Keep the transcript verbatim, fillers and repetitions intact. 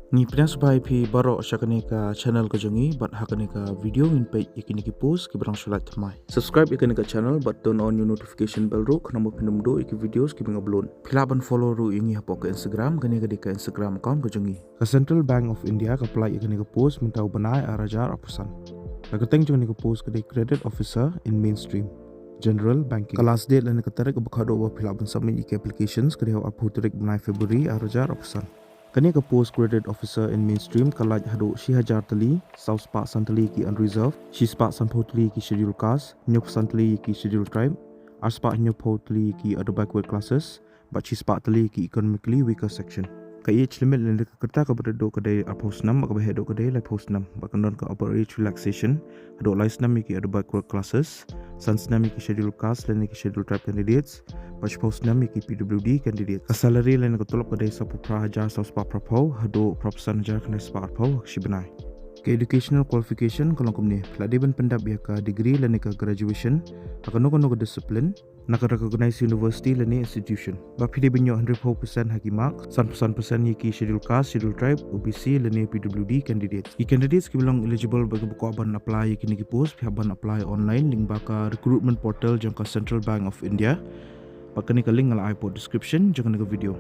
Ngi pdiang sngewbha ïa phi baroh sha kane ka channel ka jong ngi, bad ha kane ka video ngin peit ïa kine ki post kiba dang shu lait thymmai. Subscribe ïa kane ka channel bad turn on ïa u notification bell ruh, khnang ba phin ym duh ïa ki videos kiba nga upload. Phi lah ban follow ruh ïa ngi hapoh ka Instagram, kane ka dei ka Instagram account ka jong ngi. Ka Central Bank of India ka pynlait ïa kane ka post mynta u bnai ar hajar arphew san. Ka kyrteng jong kane ka post ka dei Credit Officer in Mainstream General Banking. Ka last date lane ka tarik ba khatduh ba phi lah ban submit ïa ki applications ka dei ha u arphew tarik bnai February ar hajar arphew san. Kane ka post Credit Officer in Mainstream ka lait haduh shi hajar tylli, saw spah san tylli ki unreserved, shi spah sanphew tylli ki Scheduled Caste, hynñiew phew san tylli ki Scheduled Tribe, ar spah hynñiew phew tylli ki other backward classes, bad shi spah tylli ki economically weaker section. Ka age limit lane ka rta kaba rit duh ka dei arphew snem, bad kaba heh duh ka dei laiphew snem, bad kan don ka upper age relaxation haduh lai snem ïa ki other backward classes, san snem ïa ki Scheduled Caste lane ki Scheduled Tribe candidates, bad shiphew snem ïa ki P W D candidates. Ka salary lane ka tulop ka dei sawphew phra hajar saw spah phraphew haduh phra phew san hajar khyndai spah arphew ha ka shi bnai. Ka educational qualification ka long kumne: phi la dei ban pyndep ïa ka degree lane ka graduation ha kano kano ka discipline na ka recognized university lane institution. Bad phi dei ban ïoh hynriewphew percent ha ki mark, sanphew san percent ïa ki Scheduled Caste, Scheduled Tribe, O B C lane P W D candidates. Ki candidates kiba long eligible bad kiba kwah ban apply ïa kine ki post phi hap ban apply online lyngba ka recruitment portal jong ka Central Bank of India. Bad kane ka link nga la ai hapoh description jong kane ka video.